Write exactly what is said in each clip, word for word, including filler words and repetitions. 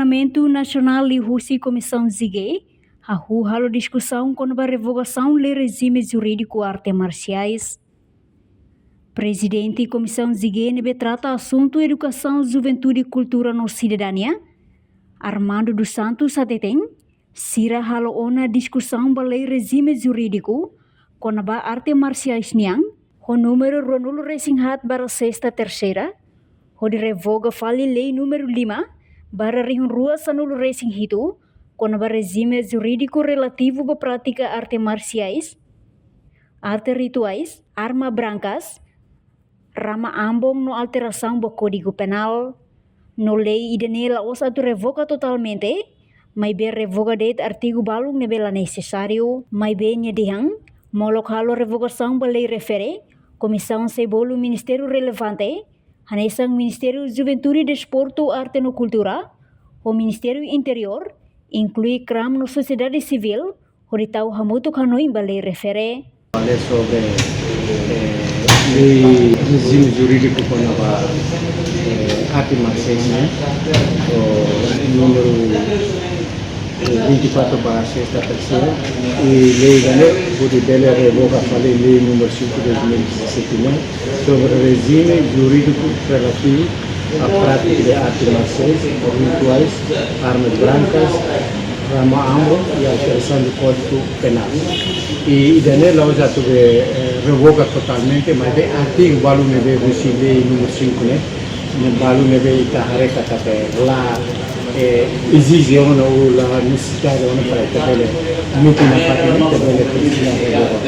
Parlamentu Nasionál liuhusi Komisaun G hahú halo diskusaun kona-ba revogasaun lei rejime jurídiku arte marsiais. Prezidente Komisaun G ne'ebé trata asuntu edukasaun, juventude, kultura no sidadania, Armando dos Santos, hateten, sira halo ona diskusaun ba lei rejime jurídiku kona-ba arte marsiais nian, ho númeru ruanulu resin haat barra sesta terseira, hodi revoga fali lei númeru lima barra rihun rua sanulu resin hitu, kona-ba rejime jurídiku relativu ba prátika arte marsiais, arte rituais, arma brankas, rama ambon no alterasaun ba Kódigu Penál. No lei ida-ne'e la'ós atu revoga totalmente, maibé revoga de'it artigu balun ne'ebé la nesesáriu, maibé nia dehan, molok halo revogasaun ba lei refere, komisaun sei bolu ministériu relevante, hanesan Ministériu Juventude, Desportu, Arte no Kultura, ho Ministériu Interiór, inklui kram no sosiedade sivíl, hodi tau hamutuk hanoin ba lei refere. Fala sobre, eh, lei rejime jurídiku kona-ba, eh, arte marsiais, ne'e? O númeru, eh, vinte e quatro barra sesta terseira. I lei ida-ne'e hodi bele revoga fali lei númeru cinco dois mil e dezassete, ne'e? Sobre rejime jurídiku relativu a prátika de arte marsiais, rituais, armas brankas, rama ambon i alterasaun de Kódigu Penál. I ida-ne'e la'ós atu be, eh, revoga totalmente, maibé artigu balun ne'ebé husi lei númeru cinco ne'e, ne'e balun ne'ebé ita haree katak la, eh, ezije ona ou la nesesidade ona para ita bele mete nafatin, ita bele presiza revoga.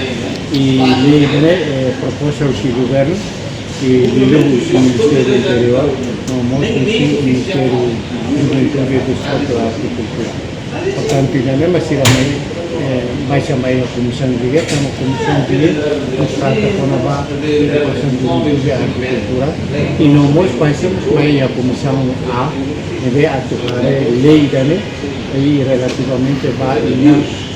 I lei ne'e, eh, proposta husi governu, i liuliu husi Ministériu Interiór, no mós husi Ministériu Juventude, Desportu, Arte i Kultura. Portantu, ida-ne'e mak sira mai, eh, mai iha Komisaun G, tanba Komisaun G mós trata kona-ba edukasaun, juventude, arte i kultura. I no mós mai iha Komisaun A, ne'ebé atu haree lei ida-ne'e, i relativamente ba iha,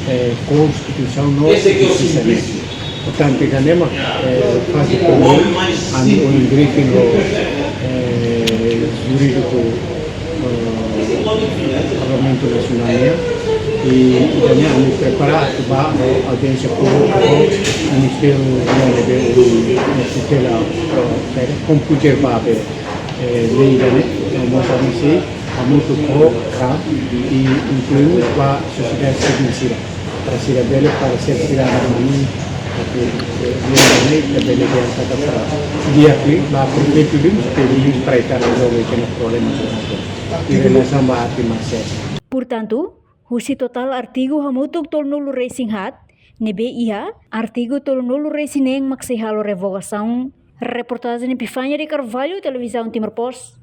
eh, Konstituisaun no Justisa nian. Portantu, ida-ne'e mak, eh, faze primeiru, ami ohin briefing ho, eh, jurídiku, eh, Parlamentu Nasionál nian, i ida-ne'e ami prepara atu ba, eh, audiénsia públika ho Ministériu nian ne'ebé tutela, eh, komputadór ba be, eh, lei ida-ne'e, no mós ami sei hamutuk ho kram, i inklui ba sosiedade sivíl sira. Para sira bele, para sira, sira na mani, atu, eh, lei ida-ne'e, ita bele di'ak katak para di'ak liu, ba perfeitu liu, mesti liu para ita rezolve ita-nia problema sira. I relasaun ba arte marsiais. Portantu, husi totál artigu hamutuk tolunulu resin haat ne'ebé iha, artigu tolunulu resin neen mak sei halo revogasaun. Reportajen Epifania de Carvalho, Televizaun Timor Post.